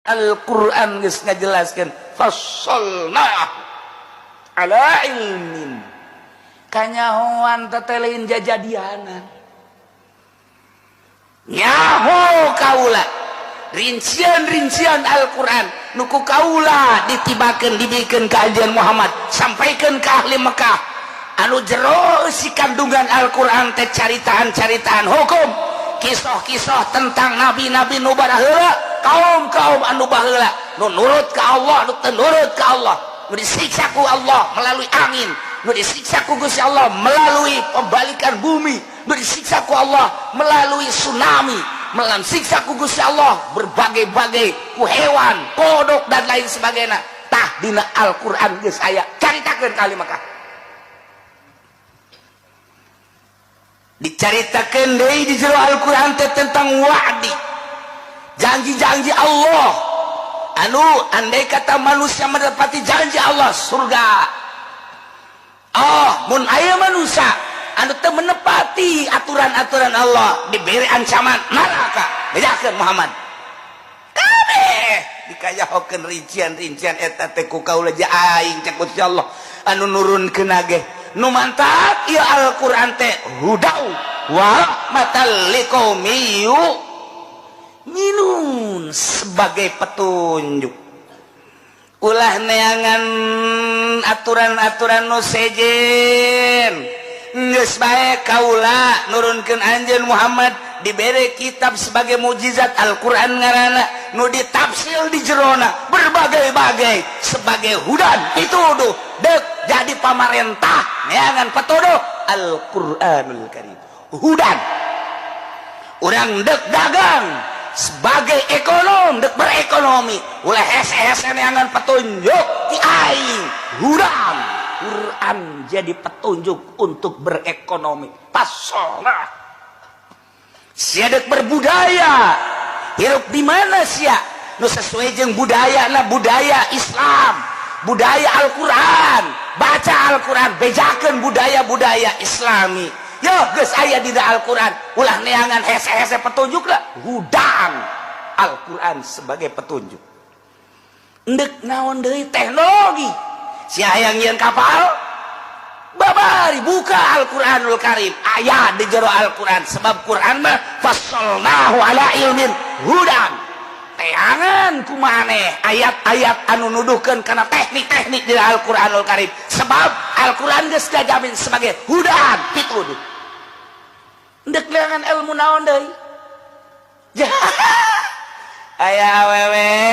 Al-Quran geus ngajelaskeun fassalna ala ilmin, kanyahoan tetelein jajadianan, nyaho kaula rincian-rincian Al-Quran nu ku kaula ditibakeun, dibikeun ka anjeun Muhammad, sampaikan ke ahli Mekah, anu jero si kandungan Al-Quran teh caritaan-caritaan hukum, kisah-kisah tentang nabi-nabi nu baraheula, kaum-kaum anu baheula, nu nurut ka Allah, nu teu nurut ka Allah, nu disiksa ku Allah melalui angin, nu disiksa ku Gusti Allah melalui pembalikan bumi, nu disiksa ku Allah melalui tsunami, melalui siksa ku Gusti Allah berbagai-bagai ku hewan, kodok, dan lain sebagainya. Tah, dina Al-Quran geus aya, caritakeun ka ahli Mekah. Dicaritakeun deui di jero Al-Quran teh tentang wa'di, janji-janji Allah, anu andai kata manusia mendapati janji Allah, surga. Oh, mun aya manusia anu teu menepati aturan-aturan Allah, diberi ancaman neraka. Bejakeun Muhammad, kabeh dikayahokeun rincian-rincian eta teh ku kaula aing, cek Gusti Allah anu nurunkeun ge. Nu mantap ieu Al-Qur'an teh hudau wa rahmatal liqaumi yu'minun, sebagai petunjuk. Ulah neangan aturan-aturan nu sejen, geus bae kaula nurunkeun anjeun Muhammad, dibere kitab sebagai mukjizat, Al-Qur'an ngaranna, nu ditafsir di jerona berbagai-bagai sebagai hudan pituduh. Dek jadi pamarentah neangan patuduh, Al-Qur'anul Karim hudan. Urang dek dagang sebagai ekonom, dek berekonomi, ulah hese-hese neangan petunjuk ti aing, hudan. Quran jadi petunjuk untuk berekonomi. Pasolah sia dek berbudaya, hirup di mana sia nu sesuai jeung budaya na, budaya Islam, budaya Al-Quran, baca Al-Quran, bejakeun budaya-budaya Islami. Yo, geus aya di Al-Quran. Ulah neangan hese-hese petunjuk lah, hudan. Al-Quran sebagai petunjuk. Endek naon deui? Teknologi, si hayang nyieun kapal, babari buka Al-Quranul Karim, aya di jero Al-Quran, sebab Quran mah fassalnahu ala ilmin hudan. Teangan kumaneh ayat-ayat anu nuduhkeun kana teknik-teknik di Al-Quranul Karim, sebab Al-Quran geus dijamin sebagai hudan, pituduh. Endek neangan ilmu naon deui? Aya awewe.